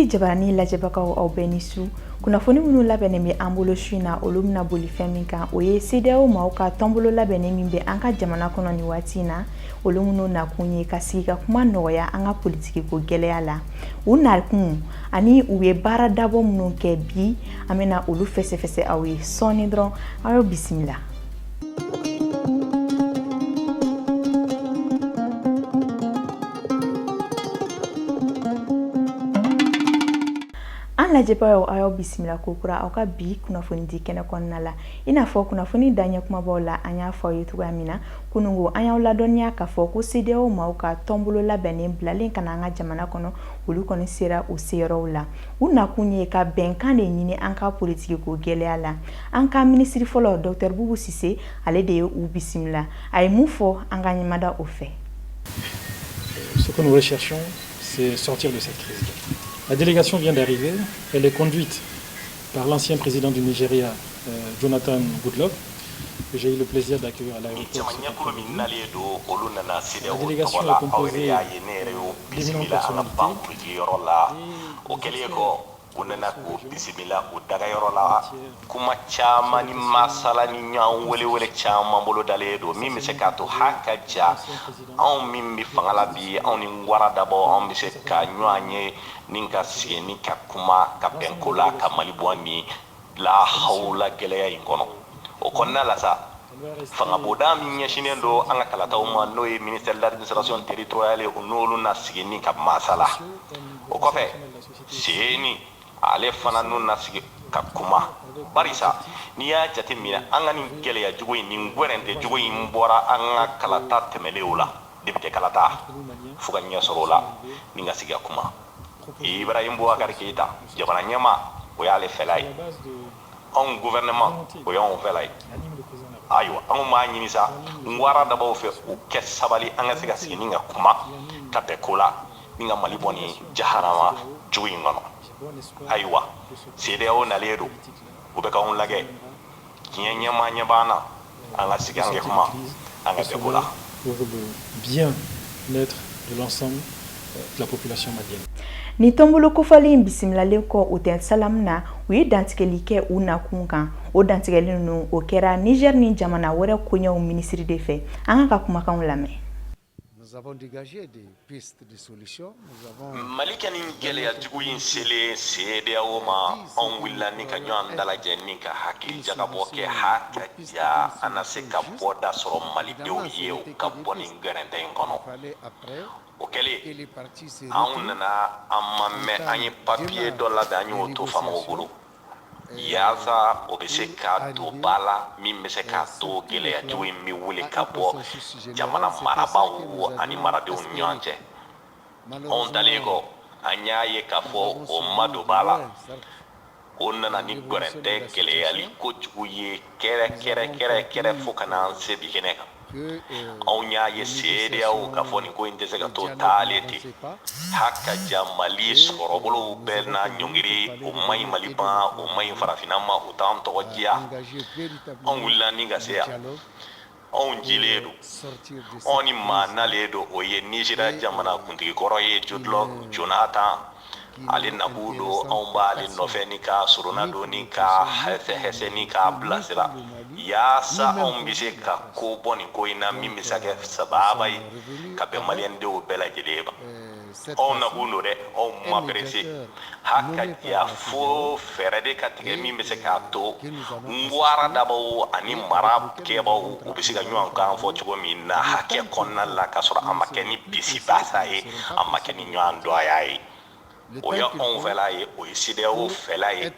TV jabarani lajɛbagaw, aw bɛɛ ni su. Kunnafoni minnu labɛnnen bɛ an bolo su in na, olu bɛna boli fɛn min kan, o ye CEDEAO maaw ka tɔnbolo labɛnnen min bɛ an ka jamana kɔnɔ nin waati in na, olu minnu nakun ye ka sigi ka kuma nɔgɔya an ka politikiko gɛlɛya la. U nakun ani u ye baara dabɔ minnu kɛ bi, an bɛna olu fɛsɛfɛsɛ aw ye sɔɔni dɔrɔn. Aw y'aw bisimila. An lajɛbagaw, aw y'aw bisimila kokura aw ka bi kunnafoni di kɛnɛ kɔnɔna la. I n'a fɔ kunnafoni daɲɛ kumabaw la, an y'a fɔ aw ye cogoya min na kunungo, an y'aw ladɔnniya k'a fɔ ko CEDEAO maaw ka tɔnbolo labɛnnen bilalen ka na an ka jamana kɔnɔ, olu kɔni sera u seyɔrɔw la. U nakun ye ka bɛnkan de ɲini an ka politikiko gɛlɛya la. An ka minisiri fɔlɔ, Dr Bubu Sise, ale de ye u bisimila. A ye mun fɔ? An ka ɲɛmada o fɛ. Ce que nous recherchons, c'est sortir de cette crise. La délégation vient d'arriver. Elle est conduite par l'ancien président du Nigeria, Jonathan Goodluck, que j'ai eu le plaisir d'accueillir à l'aéroport. La délégation est composée d'éminentes personnalités. U nana k'u bisimila u dagayɔrɔ la. Kuma caman ni masala ni ɲɔgɔn welewele caman bolo dalen don, min bɛ se k'a to ha ka ja anw min bɛ fanga la bi, anw ni wara dabɔ, anw bɛ se ka ɲɔgɔn ye ni ka sigi ni ka kuma ka bɛn ko la, ka Mali bɔ ni lahawula gɛlɛya in kɔnɔ. O kɔnɔna la sa, fangabonda min ɲɛsinnen don an ka kalataw ma, n'o ye ministère de l'Administration territoriale, o n'olu na sigi ni ka masala. O kɔfɛ, CENI ale fana n'u na sigi ka kuma, barisa n'i y'a jate minɛ, an ka nin gɛlɛya jugu in, nin gwɛrɛntɛ jugu in bɔra an ka kalata tɛmɛlenw la, député kalata, fo ka ɲɛ sɔrɔ o la ni ka sigi ka kuma. Ibrahim Boubacar Keïta, jamana ɲɛmaa, o y'ale fɛla ye. Anw gouvernement, o y'anw fɛla ye. Ayiwa, anw b'a ɲini sa n wara dabaw fɛ, u kɛ sabali, an ka se ka sigi ni ka kuma ka bɛn ko la ni ka Mali bɔ ni jahanama jugu in kɔnɔ. Ayiwa, CEDEAO nalen don, u bɛ k'anw lajɛ. Diɲɛ ɲɛmaa ɲɛ b'an na. An ka sigi, an kɛ kuma, an ka bɛn ko la. Pour le bien-être de l'ensemble de la population malienne. Ni tɔnbolo kofɔlen in bisimilalen kɔ Hôtel Salam na, u ye dantigɛli kɛ u nakun kan. O dantigɛli ninnu, o kɛra Niger ni jamana wɛrɛ koɲɛw minisiri de fɛ. An ka kumakanw lamɛn. Nous avons dégagé des pistes de solutions. Nous avons Mali ka nin gɛlɛya jugu in selen CEDEAO ma, anw wulila ni ka ɲɔgɔn dalajɛ ni ka hakili jagabɔ kɛ, ha ka ja an na se ka bɔda sɔrɔ malidenw ye, u ka bɔ nin gɛrɛntɛ in kɔnɔ. O kɛlen, anw nana, an ma mɛn, an ye papiye dɔ labɛn, an y'o to faamaw bolo yaasa o bɛ se ka don ba la, min bɛ se k'a to gɛlɛya jugu in bɛ wuli ka bɔ jamana marabaaw ani maradenw ni ɲɔgɔn cɛ. Anw talen kɔ, an y'a ye k'a fɔ o ma don ba la. O nana ni gɛrɛntɛ gɛlɛyali kojugu ye kɛrɛ kɛrɛ kɛrɛ kɛrɛ fo ka n'an se bi kɛnɛ kan. Anw y'a ye CEDEAO k'a fɔ nin ko in tɛ se ka to taalen ten. Ha ka ja Mali sɔrɔbolow bɛɛ n'a ɲɔngiri, o man ɲi Mali ma, o man ɲi farafinna ma, o t'an tɔgɔ diya. Anw wulila ni ka se yan. Anw jilen don, anw ni maa nalen don, o ye Nizeriya jamana kuntigi kɔrɔ ye, Goodluck Jonathan. Ale nakun don, anw b'ale nɔfɛ ni ka sorona don ni ka hɛsɛ ni k'a bilasira yaasa anw bɛ se ka ko bɔ nin ko in na, min bɛ se ka kɛ sababa ye ka bɛn maliyɛndenw bɛɛ lajɛlen ma. Anw nakun don dɛ, anw ma pressé. Ha ka ja fo fɛɛrɛ de ka tigɛ min bɛ se k'a to wara dabaw ani mara kɛbaw, u bɛ se ka ɲɔgɔn kan fɔ cogo min na hakɛ kɔnɔna la, k'a sɔrɔ a ma kɛ ni bisibasa ye, a ma kɛ ni ɲɔgɔn dɔgɔya ye. O ye anw fɛla ye, o ye CEDEAO fɛla ye.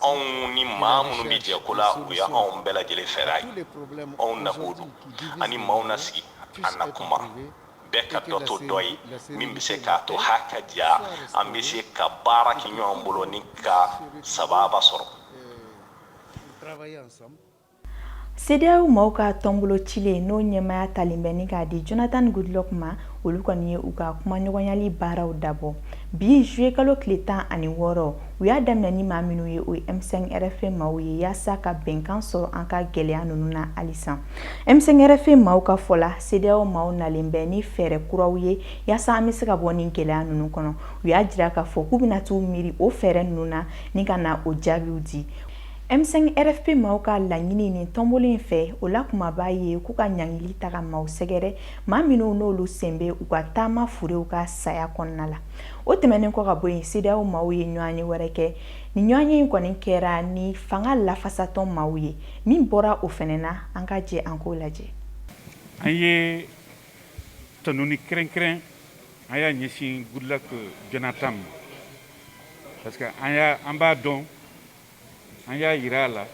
Anw ni maa minnu bɛ jɛ ko la, o ye anw bɛɛ lajɛlen fɛla ye. Anw nakun don, ani maaw na sigi, an na kuma, bɛɛ ka dɔ to dɔ ye, min bɛ se k'a to ha ka ja an bɛ se ka baara kɛ ɲɔgɔn bolo ni ka sababa sɔrɔ. CEDEAO maaw ka tɔnbolo cilen, n'o ɲɛmaaya talen bɛ ni k'a di Jonathan Goodluck ma, o Olu kɔni ye u ka kumaɲɔgɔnyali baaraw dabɔ bi juillet kalo tile 16. U y'a daminɛ ni maa minnu ye, o ye M5 RFP maaw ye, yaasa ka bɛnkan sɔrɔ an ka gɛlɛya ninnu na halisa. M5 RFP maaw ka fɔ la, CEDEAO maaw nalen bɛ ni fɛɛrɛ kuraw ye yaasa an bɛ se ka bɔ nin gɛlɛya ninnu kɔnɔ. U y'a jira k'a fɔ k'u bɛna t'u miiri o fɛɛrɛ ninnu na ni ka na o jaabiw di. M5 RFP maaw ka laɲini nin tɔnbolo in fɛ, o la kumaba ye k'u ka ɲangili ta ka maaw sɛgɛrɛ, maa minnu n'olu sen bɛ u ka taama furew ka saya kɔnɔna la. O tɛmɛnen kɔ ka bɔ yen, CEDEAO maaw ye ɲɔgɔnye wɛrɛ kɛ. Nin ɲɔgɔnye in kɔni kɛra ni fanga lafasatɔn maaw ye. Min bɔra o fɛnɛ na, an ka jɛ an k'o lajɛ. An ye tanuni kɛrɛnkɛrɛn, an y'a ɲɛsin Goodluck Jonathan ma, parce que an b'a dɔn, an y'a yira a la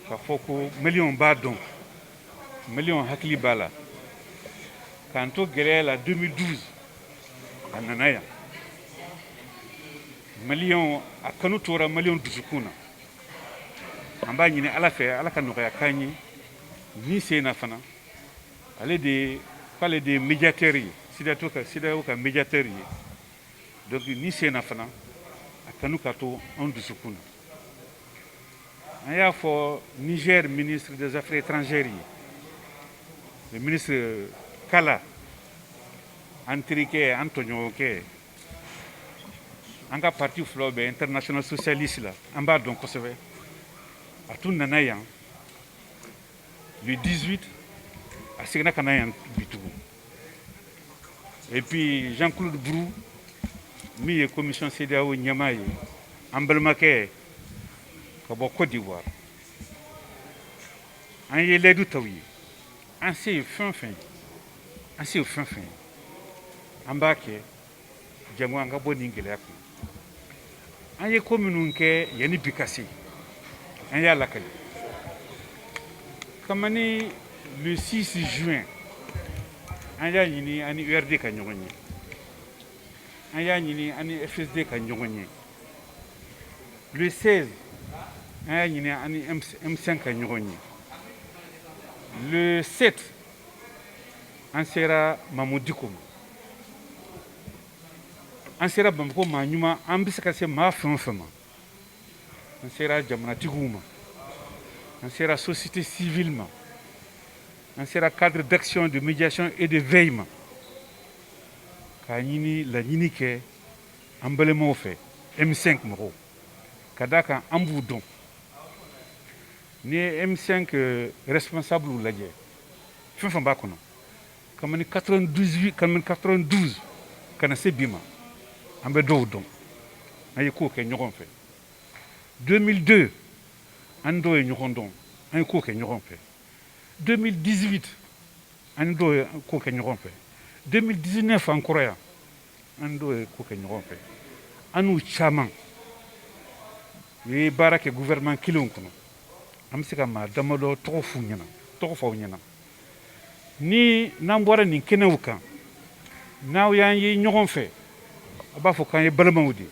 k'a fɔ ko Maliyɛnw b'a dɔn, Maliyɛnw hakili b'a la. K'an to gɛlɛya la 2012, a nana yan. Maliyɛnw a kanu tora Maliyɛnw dusukun na. An b'a ɲini Ala fɛ, Ala ka nɔgɔya k'an ye ni sen na fana. Ale de k'ale de ye médiateur ye, CEDEAO ka médiateur ye. Donc ni sen na fana, a kanu ka to anw dusukun na. An y'a fɔ Niger ministre des Affaires étrangères ye, le ministre Kala, an terikɛ, an tɔɲɔgɔnkɛ, an ka parti filaw bɛ International socialiste la, an b'a dɔn kosɛbɛ. A tun nana yan le 18, a seginna ka na yan bi tugun. Et puis Jean-Claude Brou, min ye commission CEDEAO ɲɛmaa ye, an balimakɛ ka bɔ Côte d'Ivoire, an ye layidu ta u ye, an se ye fɛn fɛn ye, an se ye fɛn fɛn ye, an b'a kɛ jango an ka bɔ nin gɛlɛya kɔnɔ. An ye ko minnu kɛ yanni bi ka se, an y'a lakali. Kamani le 6 juin, an y'a ɲini an ni URD ka ɲɔgɔn ye, an y'a ɲini an ni FSD ka ɲɔgɔn ye. Le 16, an y'a ɲini an ni M5 ka ɲɔgɔn ye. Le 7, an sera Mahmoud Dicko ma. An sera Bamakɔ maa ɲuman, an bɛ se ka se maa fɛn o fɛn ma. An sera jamanatigiw ma, an sera société civile ma, an sera cadre d'action, de médiation et de veille ma, k'a ɲini, laɲini kɛ an balimaw fɛ M5 mɔgɔw, ka d'a kan an b'u dɔn. N'i ye M5 responsable lajɛ, fɛn fɛn b'a kɔnɔ kabini 98, kabini 92 ka na se bi ma, an bɛ dɔw dɔn, an ye kow kɛ ɲɔgɔn fɛ. 2002, an dɔw ye ɲɔgɔn dɔn, an ye kow kɛ ɲɔgɔn fɛ. 2018, an dɔw ye ko kɛ ɲɔgɔn fɛ. 2019, an kɔrɔ yan, an dɔw ye ko kɛ ɲɔgɔn fɛ. An n'u caman u ye baara kɛ gouvernement kelenw kɔnɔ. An bɛ se ka maa damadɔ tɔgɔ f'u ɲɛna, tɔgɔ fɔ aw ɲɛna. Ni n'an bɔra nin kɛnɛw kan, n'aw y'an ye ɲɔgɔn fɛ, a b'a fɔ k'an ye balimaw de ye,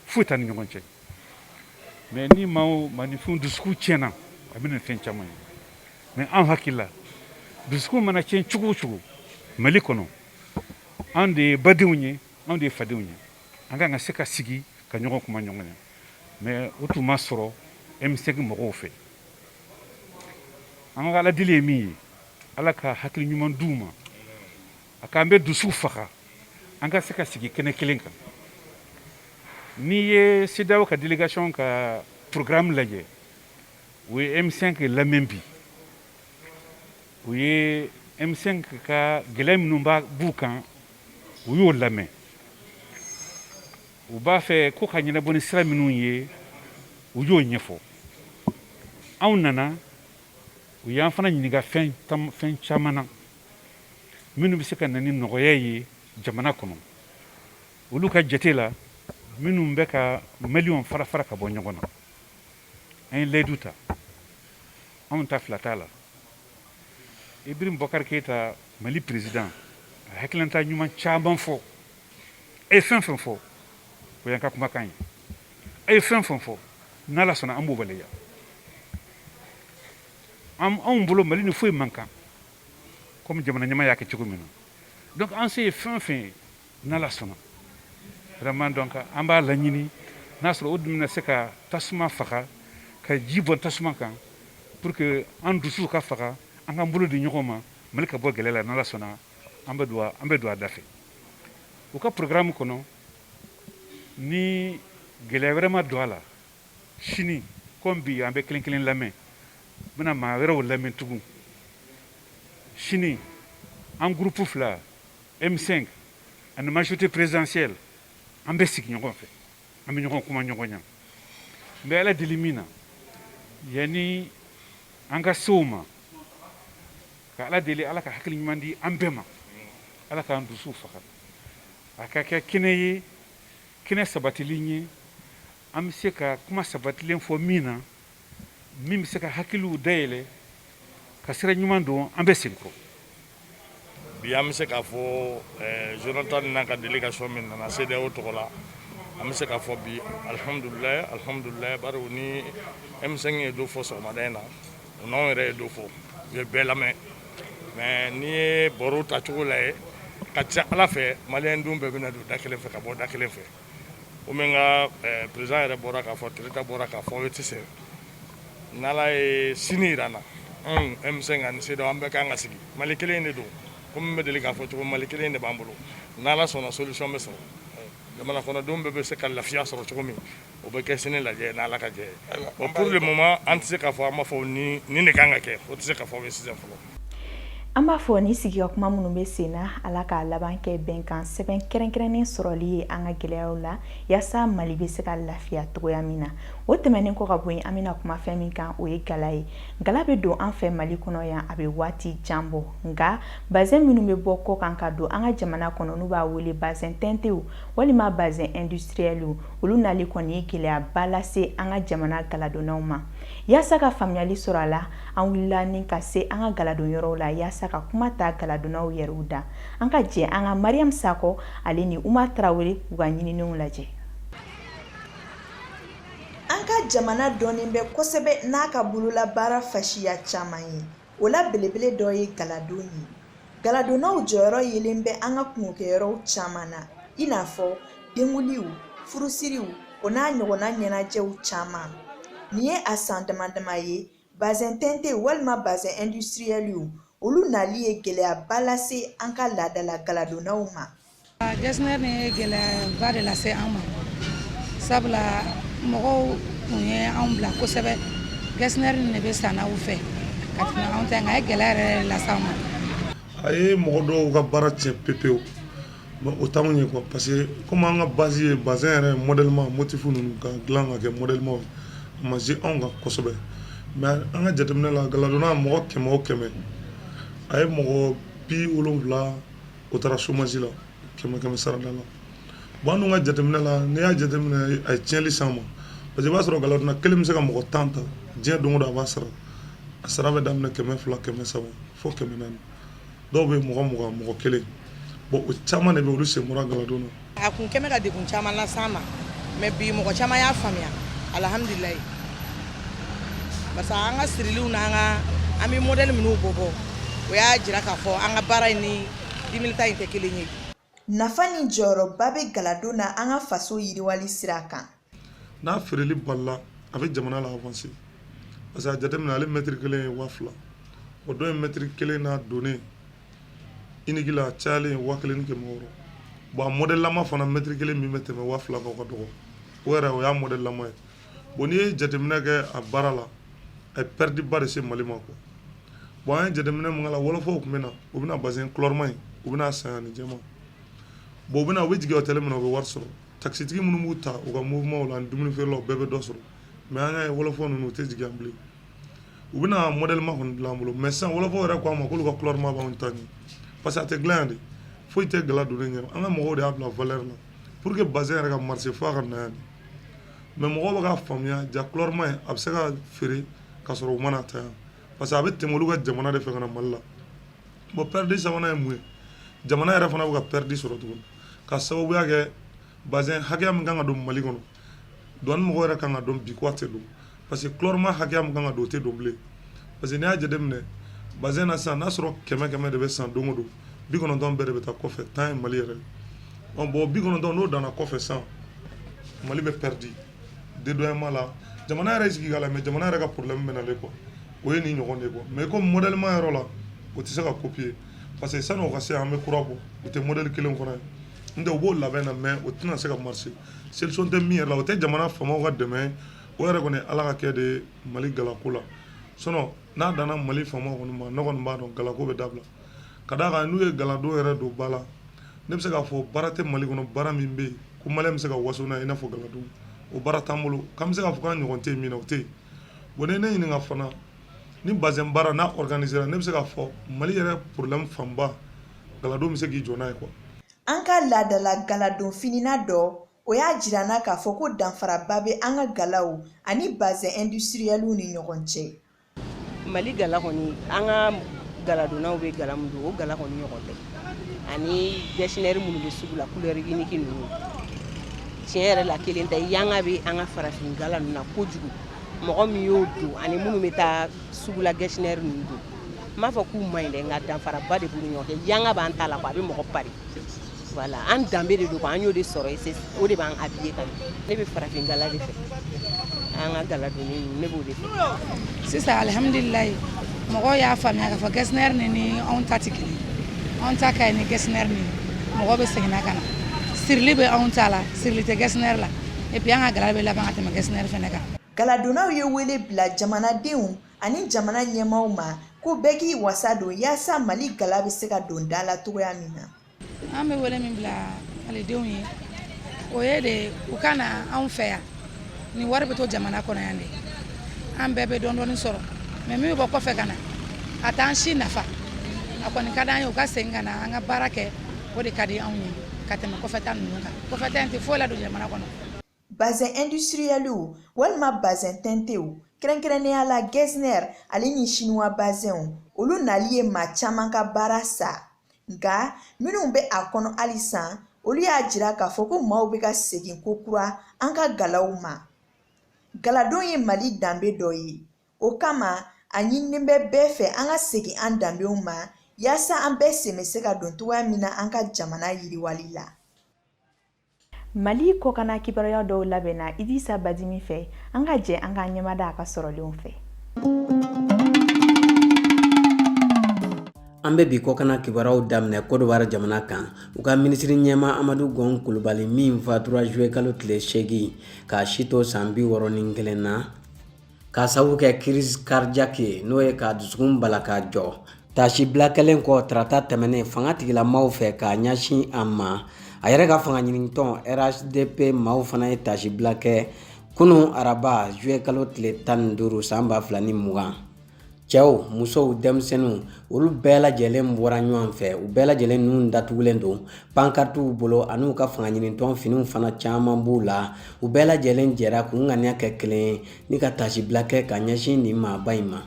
foyi t'an ni ɲɔgɔn cɛ. Mais ni maaw maaninfinw dusukun tiɲɛna, a bɛ na fɛn caman ye. Mais anw hakili la, dusukun mana tiɲɛ cogo o cogo Mali kɔnɔ, anw de ye badenw ye, anw de ye fadenw ye, an kan ka se ka sigi ka ɲɔgɔn kuma ɲɔgɔn ye. Mais o tun ma sɔrɔ M5 mɔgɔw fɛ. An ka Ala deli ye min ye, Ala ka hakili ɲuman d'u ma, a k'an bɛ dusu faga, an ka se ka sigi kɛnɛ kelen kan. N'i ye CEDEAO ka délégation ka programme lajɛ, u ye M5 lamɛn bi, u ye M5 ka gɛlɛya minnu b'u kan, u y'o lamɛn. U b'a fɛ ko ka ɲɛnabɔ ni sira minnu ye, u y'o ɲɛfɔ. Anw nana, u y'an fana ɲininka fɛn fɛn caman na minnu bɛ se ka na ni nɔgɔya ye jamana kɔnɔ, olu ka jate la, minnu bɛ ka Maliyɛnw fara fara ka bɔ ɲɔgɔn na. An ye layidu ta, anw ta fila t'a la. Ibrahim Boubacar Keïta, Mali président, a hakilinata ɲuman caman fɔ. A ye fɛn fɛn fɔ, o y'an ka kumakan ye. A ye fɛn fɛn fɔ, n'Ala sɔnna, an b'o waleya. Anw bolo, Mali ni foyi man kan, komi jamana ɲɛmaa y'a kɛ cogo min na. Donc an se ye fɛn o fɛn ye, n'Ala sɔnna, vraiment, donc an b'a laɲini n'a sɔrɔ o dun bɛna se ka tasuma faga, ka ji bɔn tasuma kan, pour que an dusuw ka faga, an k'an bolo di ɲɔgɔn ma, Mali ka bɔ gɛlɛya la. N'Ala sɔnna, an bɛ don a da fɛ u ka programme kɔnɔ. Ni gɛlɛya wɛrɛ ma don a la, sini komi bi, an bɛ kelen kelen lamɛn, n bɛna maa wɛrɛw lamɛn tugun sini. An groupe fila, M5 ani majorité présidentielle, an bɛ sigi ɲɔgɔn fɛ, an bɛ ɲɔgɔn kuma ɲɔgɔn ɲɛ. N bɛ Ala deli min na, yanni an ka se o ma, ka Ala deli, Ala ka hakili ɲuman di an bɛɛ ma, Ala k'an dusuw faga, a ka kɛ kɛnɛ ye, kɛnɛ sabatilen ye, an bɛ se ka kuma sabatilen fɔ min na, min bɛ se ka hakiliw dayɛlɛ, ka sira ɲuman don an bɛɛ senkɔrɔ. Bi, an bɛ se k'a fɔ Jonathan n'a ka délégation min nana CEDEAO tɔgɔ la, an bɛ se k'a fɔ bi, alihamudulilayi, alihamudulilayi, bari u ni M5 ye dɔ fɔ sɔgɔmada in na, u n'anw yɛrɛ ye dɔ fɔ, u ye bɛɛ lamɛn. Mais n'i ye baro tacogo lajɛ, ka ca Ala fɛ, maliyɛn dun bɛɛ bɛna don da kelen fɛ ka bɔ da kelen fɛ. Komi n ka président yɛrɛ bɔra k'a fɔ, Tereta bɔra k'a fɔ, o tɛ se n'Ala ye sini yira an na. Anw M5 ani CEDEAO, an bɛɛ kan ka sigi. Mali kelen de don, komi n bɛ deli k'a fɔ cogo, Mali kelen de b'an bolo. N'Ala sɔnna, solution bɛ sɔrɔ, jamana kɔnɔdenw bɛɛ bɛ se ka lafiya sɔrɔ cogo min, o bɛ kɛ sini lajɛ n'Ala ka jɛ ye. Bon, pour le moment, an tɛ se k'a fɔ, an b'a fɔ ni nin de kan ka kɛ, o tɛ se ka fɔ sisan fɔlɔ. An b'a fɔ ni sigi ka kuma minnu bɛ sen na, Ala k'a laban kɛ bɛnkan sɛbɛn kɛrɛnkɛrɛnnen sɔrɔli ye an ka gɛlɛyaw la, yaasa Mali bɛ se ka lafiya cogoya min na. O tɛmɛnen kɔ ka bɔ yen, an bɛna kuma fɛn min kan, o ye gala ye. Gala bɛ don an fɛ Mali kɔnɔ yan, a bɛ waati jan bɔ. Nka bazɛn minnu bɛ bɔ kɔ kan ka don an ka jamana kɔnɔ, n'u b'a wele bazɛn teintéw walima bazɛn industrielw, olu nali kɔni ye gɛlɛyaba lase an ka jamana galadonnaw ma. Yaasa ka faamuyali sɔrɔ a la, an wulila ni ka se an ka galadon yɔrɔw la, yaasa ka kuma ta galadonnaw yɛrɛw da. An ka jɛ an ka Mariam Sakɔ, ale ni Umar Tarawele, u ka ɲininiw lajɛ. An ka jamana dɔnnen bɛ kosɛbɛ n'a ka bololabaara fasiya caman ye. O la belebele dɔ ye galadon ye. Galadonnaw jɔyɔrɔ yelen bɛ an ka kungokɛyɔrɔw caman na, i n'a fɔ denkuliw, furusiriw, o n'a ɲɔgɔnna ɲɛnajɛw caman. Nin ye a san dama dama ye, bazɛn teinté walima bazɛn industrielw, olu nali ye gɛlɛyaba lase an ka laadala galadonnaw ma. Getzner ni ye gɛlɛyaba de lase an ma, sabula mɔgɔw kun ye anw bila kosɛbɛ. Getzner de bɛ san aw fɛ ka tɛmɛ anw ta, nka a ye gɛlɛya yɛrɛ lase an ma. A ye mɔgɔ dɔw ka baara tiɲɛ pepewu. Bon, o t'anw ye quoi, parce que comme an ka base ye bazin yɛrɛ modèle ma, motif ninnu ka dilan ka kɛ modèle ma, a ma se anw kan kosɛbɛ. Mais an ka jateminɛ la, galadonna mɔgɔ 100 o 100, a ye mɔgɔ 70 o taara chômage la, kɛmɛ kɛmɛ sarada la. Bon, an dun ka jateminɛ la, n'i y'a jateminɛ, a ye tiɲɛli s'an ma, parce que i b'a sɔrɔ galadonna kelen bɛ se ka mɔgɔ 10 ta diɲɛ don o don, a b'a sara. A sara bɛ daminɛ 200, 300 fo 400. Dɔw bɛ mɔgɔ 20, mɔgɔ kelen. Bon, o caman de bɛ, olu sen bɔra galadon na. A kun kɛmɛ ka degun caman las'an ma, mais bi mɔgɔ caman y'a faamuya, alihamudulilayi, parce que an ka siriliw n'an ka an bɛ modèle minnu bɔ bɔ, o y'a jira k'a fɔ an ka baara in ni dimilita in tɛ kelen ye. Nafa ni jɔyɔrɔba bɛ galadon na an ka faso yiriwali sira kan. N'a feereli balila, a bɛ jamana la avancer, parce que a jateminɛ, ale mètre kelen ye 2000. O dɔ ye mètre kelen n'a donnen unique la, a cayalen 1600. Bon, a modèle lama fana, mètre kelen min bɛ tɛmɛ 2000 kan, o ka dɔgɔ. O yɛrɛ, o y'a modèle lama ye. Bon, n'i ye jateminɛ kɛ a baara la, a ye perte ba de se Mali ma quoi. Bon, an ye jateminɛ mun k'a la, wɔlɔfɔw tun bɛ na, u bɛna bazin couleur in, u bɛna san yan ni jɛman. Bon, u bɛna, u bɛ jigin hôtel min na, u bɛ wari sɔrɔ. Taxitigi minnu b'u ta u ka mouvement la ani dumuni feerelaw bɛɛ bɛ dɔ sɔrɔ. Mais an y'a ye, wɔlɔfɔ ninnu, u tɛ jigin yan bilen. U bɛna modèle ma kɔni dilan an bolo, mais sisan wɔlɔfɔw yɛrɛ ko an ma k'olu ka couleur ma b'anw ta ɲɛ, parce que a tɛ dilan yan de. Foyi tɛ gala donnen ɲɛ. An ka mɔgɔw de y'a bila valeur la pour que bazin yɛrɛ ka marcher, fo a ka na yan de. Mais mɔgɔw bɛ k'a faamuya ja, couleur ma in, a bɛ se ka feere ka sɔrɔ u ma ta yan, parce que a bɛ tɛmɛ olu ka jamana de fɛ ka na Mali la. Bon, perte sabanan ye mun ye? Jamana yɛrɛ fana bɛ ka perte sɔrɔ tuguni, ka sababuya kɛ bazin hakɛya min kan ka don Mali kɔnɔ, douane mɔgɔw yɛrɛ kan ka dɔn bi ko a tɛ don, parce que couleur ma hakɛya min kan ka don, o tɛ don bilen. Parce que n'i y'a jateminɛ bazin na sisan, n'a sɔrɔ kɛmɛ kɛmɛ de bɛ san don o don, 90 bɛɛ de bɛ taa kɔfɛ, 10 ye Mali yɛrɛ ye. Bon, 90 n'o danna kɔfɛ sisan, Mali bɛ perdu dédouanement la. Jamana yɛrɛ sigi ka la, mais jamana yɛrɛ ka problème bɛ nalen quoi, o ye nin ɲɔgɔn de ye quoi. Mais comme modèle ma yɔrɔ la, o tɛ se ka copier, parce que sani o ka se, an bɛ kura bɔ, o tɛ modèle kelen fana ye. N tɛ u b'o labɛn na, mais o tɛna se ka marcher. Solution tɛ min yɛrɛ la, o tɛ jamana faamaw ka dɛmɛ. O yɛrɛ kɔni, Ala ka kɛ de Mali galako la. Sinon n'a danna Mali faamaw kɔni ma, ne kɔni b'a dɔn galako bɛ dabila. Ka d'a kan n'u ye galadon yɛrɛ don ba la, ne bɛ se k'a fɔ baara tɛ Mali kɔnɔ, baara min bɛ yen ko malien bɛ se ka waso n'a ye i n'a fɔ galadon. O baara t'an bolo k'an bɛ se k'a fɔ k'an ɲɔgɔn tɛ yen min na, o tɛ yen. Bon, ni ne ɲininka fana, ni bazɛn baara n'a organisera, ne bɛ se k'a fɔ Mali yɛrɛ problème fanba, galadon bɛ se k'i jɔ n'a ye quoi. An ka laadala galadon finina dɔ, o y'a jira n na k'a fɔ ko danfaraba bɛ an ka galaw ani bazɛn industriɛliw ni ɲɔgɔn cɛ. Mali gala kɔni, an ka galadonnaw bɛ gala min don, o gala kɔni ɲɔgɔn tɛ ani getzner minnu bɛ sugu la, couleur unique ninnu. Tiɲɛ yɛrɛ la, kelen tɛ. Yanga bɛ an ka farafin gala ninnu na kojugu. Mɔgɔ min y'o don ani minnu bɛ taa sugu la getzner ninnu don, n m'a fɔ k'u man ɲi dɛ, nka danfaraba de b'u ni ɲɔgɔn cɛ. Yanga b'an ta la quoi, a bɛ mɔgɔ pari. Voilà, an danbe de don quoi, an y'o de sɔrɔ, o de b'an habillé ka ɲɛ. Ne bɛ farafin gala de fɛ, an ka gala donni ninnu, ne b'o de fɛ. Sisan, alihamudulilayi, mɔgɔw y'a faamuya k'a fɔ getzner ni anw ta tɛ kelen. Anw ta ka ɲi ni getzner ni mɔgɔw bɛ segin ka na. Sirili bɛ anw ta la, sirili tɛ getzner la. Et puis an ka gala bɛ laban ka tɛmɛ getzner fɛnɛ kan. Galadonnaw ye wele bila jamanadenw ani jamana ɲɛmaaw ma ko bɛɛ k'i wasa don yaasa Mali gala bɛ se ka don da la cogoya min na. An bɛ wele min bila malidenw ye, o ye de u ka na anw fɛ yan. Nin wari bɛ to jamana kɔnɔ yan de, an bɛɛ bɛ dɔɔni sɔrɔ. Mais min bɛ bɔ kɔfɛ ka na, a t'an si nafa. A kɔni ka d'an ye u ka segin ka na an ka baara kɛ, o de ka di anw ye ka tɛmɛ kɔfɛta ninnu kan. Kɔfɛta in tɛ foyi la don jamana kɔnɔ. Bazɛn industriɛliw walima bazɛn tɛntew, kɛrɛnkɛrɛnnenya la getzner ale ni chinois bazɛnw, olu nali ye maa caman ka baara sa. Nka minnu bɛ a kɔnɔ halisa, olu y'a jira k'a fɔ ko maaw bɛ ka segin ko kura an ka galaw ma. Galadon ye Mali danbe dɔ ye, o kama a ɲininen bɛ bɛɛ fɛ an ka segin an danbew ma yaasa an bɛɛ sen bɛ se ka don cogoya min na an ka jamana yiriwali la. Mali kɔkanna kibaruya dɔw labɛnna Idrissa Badimi fɛ. An ka jɛ an k'an ɲɛmada a ka sɔrɔlenw fɛ. An bɛ bi kɔkanna kibaruyaw daminɛ Kɔdiwari jamana kan. U ka minisiri ɲɛmaa Amadu Gɔn Kulubali min fatura juillet kalo tile 8, k'a si to san 61 na, k'a sababu kɛ crise cardiaque ye, n'o ye k'a dusukun bala k'a jɔ. Taasibila kɛlen kɔ tarata tɛmɛnen fanga tigilamaw fɛ k'a ɲɛsin a ma, a yɛrɛ ka fanga ɲinitɔn RHDP maaw fana ye taasibila kɛ kunun araba juillet kalo tile 15 san 2020. Cɛw, musow, denmisɛnninw, olu bɛɛ lajɛlen bɔra ɲɔgɔn fɛ. U bɛɛ lajɛlen nun datugulen don, pankaritiw bolo, an'u ka fanga ɲinitɔn finiw fana caman b'u la. U bɛɛ lajɛlen jɛra k'u ŋaniya kɛ kelen ye ni ka taasibila kɛ ka ɲɛsin nin maaba in ma.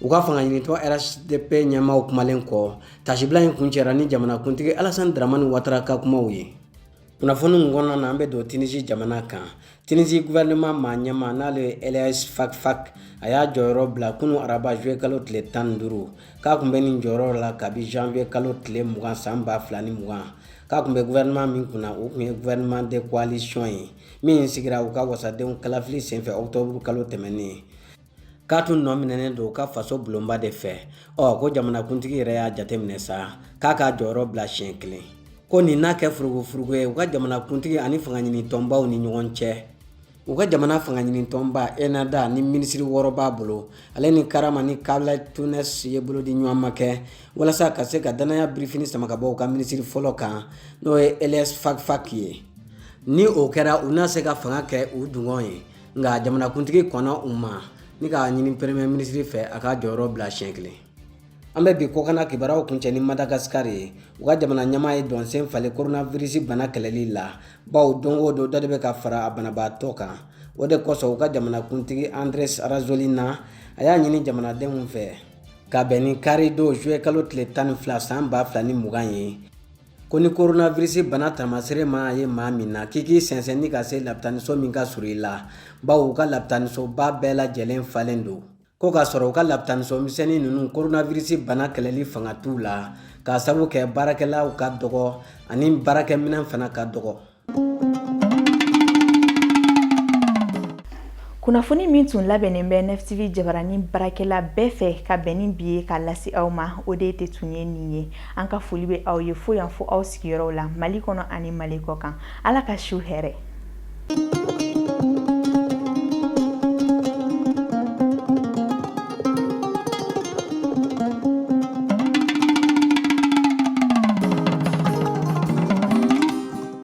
U ka fanga ɲinitɔn RHDP ɲɛmaaw kumalen kɔ, taasibila in kuncɛra ni jamanakuntigi Alassane Dramane Ouattara ka kumaw ye. Kunnafoniw kɔnɔna na, an bɛ don Tunisie jamana kan. Tunisie gouvernement maa ɲɛmaa, n'ale ye Elyes Fakhfakh, a y'a jɔyɔrɔ bila kunun araba juillet kalo tile 15. K'a tun bɛ nin jɔyɔrɔ la kabi janvier kalo tile 20 san 2020. K'a tun bɛ gouvernement min kunna, o tun ye gouvernement de coalition ye min sigira u ka wasadenw kalafili senfɛ octobre kalo tɛmɛnen. K'a tun nɔ minɛnen don u ka faso bulonba de fɛ. Ɔ, ko jamanakuntigi yɛrɛ y'a jateminɛ sa k'a k'a jɔyɔrɔ bila siɲɛ kelen, ko nin n'a kɛ furugufurugu ye u ka jamanakuntigi ani fanga ɲinitɔnbaw ni ɲɔgɔn cɛ. U ka jamana fanga ɲinitɔnba Ennahdha ni minisiri 6 b'a bolo, ale ni Karama ni Qalal Tounes ye bolodi ɲɔgɔnma kɛ walasa ka se ka danaya birifini sama ka bɔ u ka minisiri fɔlɔ kan, n'o ye Elyes Fakhfakh ye. Ni o kɛra, u na se ka fanga kɛ u dungɔ ye. Nka jamanakuntigi kɔnna u ma ni k'a ɲini premier ministre fɛ a ka jɔyɔrɔ bila siɲɛ kelen. An bɛ bi kɔkanna kibaruyaw kuncɛ ni Madagascar ye. U ka jamana ɲɛmaa ye dɔnsen falen coronavirus bana kɛlɛli la, bawo don o don dɔ de bɛ ka fara a banabaatɔ kan. O de kosɔn u ka jamanakuntigi Andry Rajoelina, a y'a ɲini jamanadenw fɛ ka bɛn ni karidon juillet kalo tile 12 san 2020 ye, ko ni coronavirus bana taamasere mana ye maa min na, k'i k'i sɛnsɛn ni ka se lapitaniso min ka surun i la, bawo u ka lapitanisoba bɛɛ lajɛlen falen don, ko k'a sɔrɔ u ka lapitaniso misɛnnin ninnu coronavirus bana kɛlɛli fanga t'u la. K'a sabu kɛ baarakɛlaw ka dɔgɔ ani baarakɛminɛn fana ka dɔgɔ. Kunnafoni min tun labɛnnen bɛ Nef TV jabaranin baarakɛla bɛɛ fɛ ka bɛn ni bi ye ka lase aw ma, o de tɛ tun ye nin ye. An ka foli bɛ aw ye fo yan fo aw sigiyɔrɔw la, Mali kɔnɔ ani Mali kɔ kan. Ala ka su hɛrɛ.